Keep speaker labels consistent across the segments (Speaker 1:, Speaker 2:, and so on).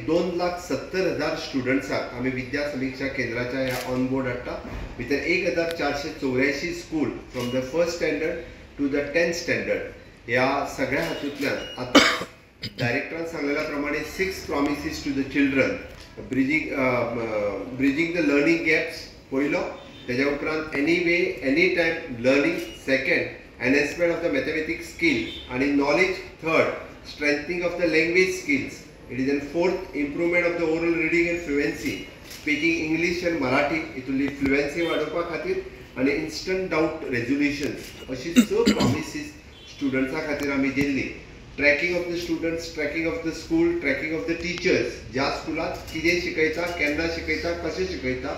Speaker 1: 2,70,000 स्टुडंट्सांक आमी विद्या समिक्षा केंद्राच्या ह्या ऑन बोर्ड हाडटा. भितर 1484 school from the first standard to the 10th standard ह्या सगळ्या हातूंतल्यान आतां डायरेक्टरान सांगलेल्या प्रमाणे 6 promises to the children, bridging the learning gaps पयलो, तेज्या उपरांत any way any time learning second, enhancement of the mathematics skill आनी knowledge third, strengthening of the language skills it is, and fourth improvement of the oral reading and fluency, speaking English and Marathi हितूंतली fluency वाडोवपा खातीर आनी instant डावट रेजोल्युशन्स अशी 6 promises स्टुडंट्सां खातीर आमी दिल्ली. Tracking of the students, tracking of the school, tracking of the teachers, ज्या स्कुलांत कितें शिकयता, केन्ना शिकयता, कशें शिकयता,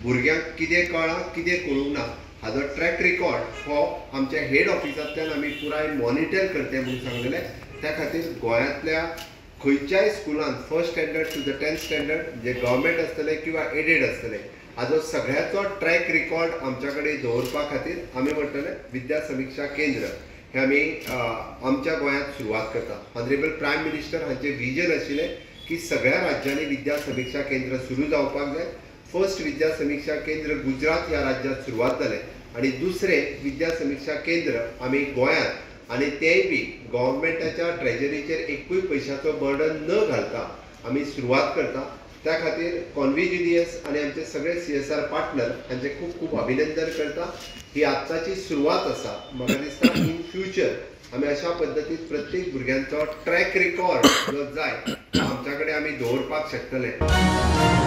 Speaker 1: भुरग्यांक कितें कळ्ळां कितें कळूंक ना हाजो ट्रॅक रिकॉर्ड हो आमच्या हेड ऑफिसांतल्यान आमी पुराय मॉनिटर करते म्हणून सांगलेलें. त्या खातीर गोंयांतल्या खंयच्याय स्कुलान first standard to the 10th standard J government आसतलें किंवा एडेड आसतलें हाजो सगळ्याचो ट्रॅक रिकॉर्ड आमच्या कडेन दवरपा खातीर आमी म्हणटले विद्या समिक्षा केंद्र हे आमी आमच्या गोंयांत सुरवात करता. ऑनरेबल प्रायम मिनिस्टर हांचें विजन आशिल्लें की सगळ्या राज्यांनी विद्या समिक्षा केंद्र सुरू जावपाक जाय. फर्स्ट विद्या समिक्षा केंद्र गुजरात ह्या राज्यांत सुरवात जालें आनी दुसरें विद्या समिक्षा केंद्र आमी गोंयांत आनी तेंय बी गव्हर्मेंटाच्या ट्रेजरीचेर एकूय पयशाचो बर्डन न घालता आमी सुरवात करता. त्या खातीर कॉन्विजिनियस आनी आमचे सगळे CSR partner हांचे खूब खूब अभिनंदन करता. ही आत्ताची सुरवात आसा. म्हाका दिसता इन फ्युचर आमी अशा पद्दतीन प्रत्येक भुरग्यांचो ट्रॅक रिकॉर्ड जो जाय आमच्या कडेन आमी दवरपाक शकतले.